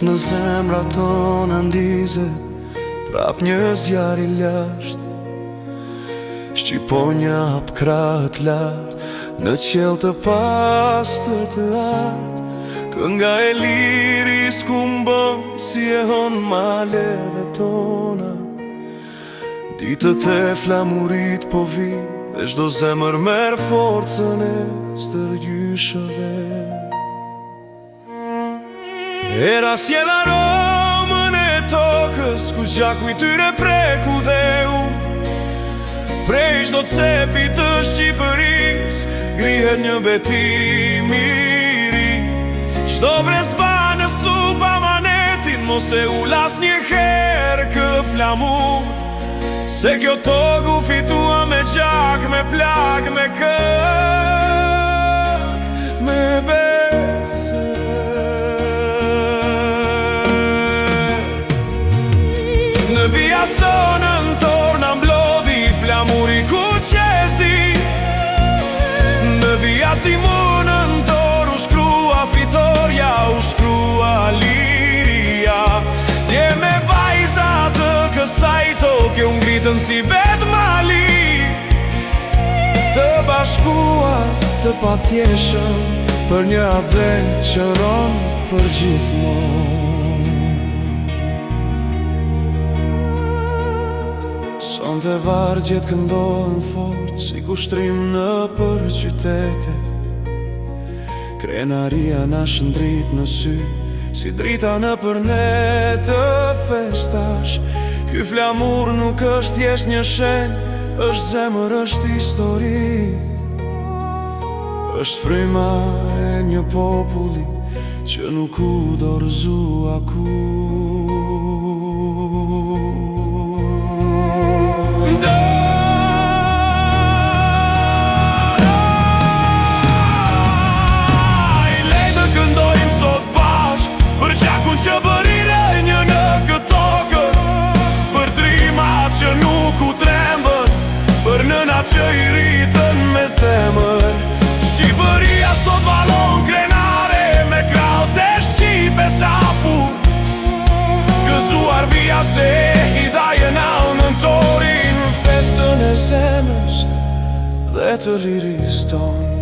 Në zemra tona ndizet Prap një zjarr i lashtë Shqiponja hap krahët lart Në qiell të pastër të artë Kënga e lirisë kumbon Si jehonë maleve tona Ditët e flamurit po vijnë Dhe çdo zemër merr forcën e stërgjyshëve Era sjell aromën e tokës Ku gjaku i tyre preku dheun Prej çdo cepi të Shqipërisë Ngrihet një betim i ri Çdo brez mban në sup amanetin Mos e ul asnjëherë këtë flamur Se kjo tokë u fitua me gjak, me plagë, me këngë, me besë. Në vija së nëntor na mblodhi flamuri kuqezi. Në vija si mu nëntor u shkrua fitorja, u shkrua liria. Djem e vajza të kësaj toke u ngritën si vetë mali. Të bashkuar, të pathyeshëm, për një atdhe që rron për gjithmonë. Sonte vargjet këndohen fort si kushtrim nëpër qytete. Krenaria na shndrit në sy, si drita nëpër netë festash. Ky flamur nuk është thjesht një shenjë, është zemër, është histori. Është fryma e një populli që nuk u dorëzua kurrë. Ndaj, le të këndojmë sot bashkë për gjakun që bëri rrënjë në këtë tokë, për trimat që nuk u trembën, për nënat që i rritën me zemër. Shqipëria sot vallon krenare me krahët e shqipes hapur. Gëzuar vija se hidajen au nëntorin, festën e zemrës dhe të lirisë tonë.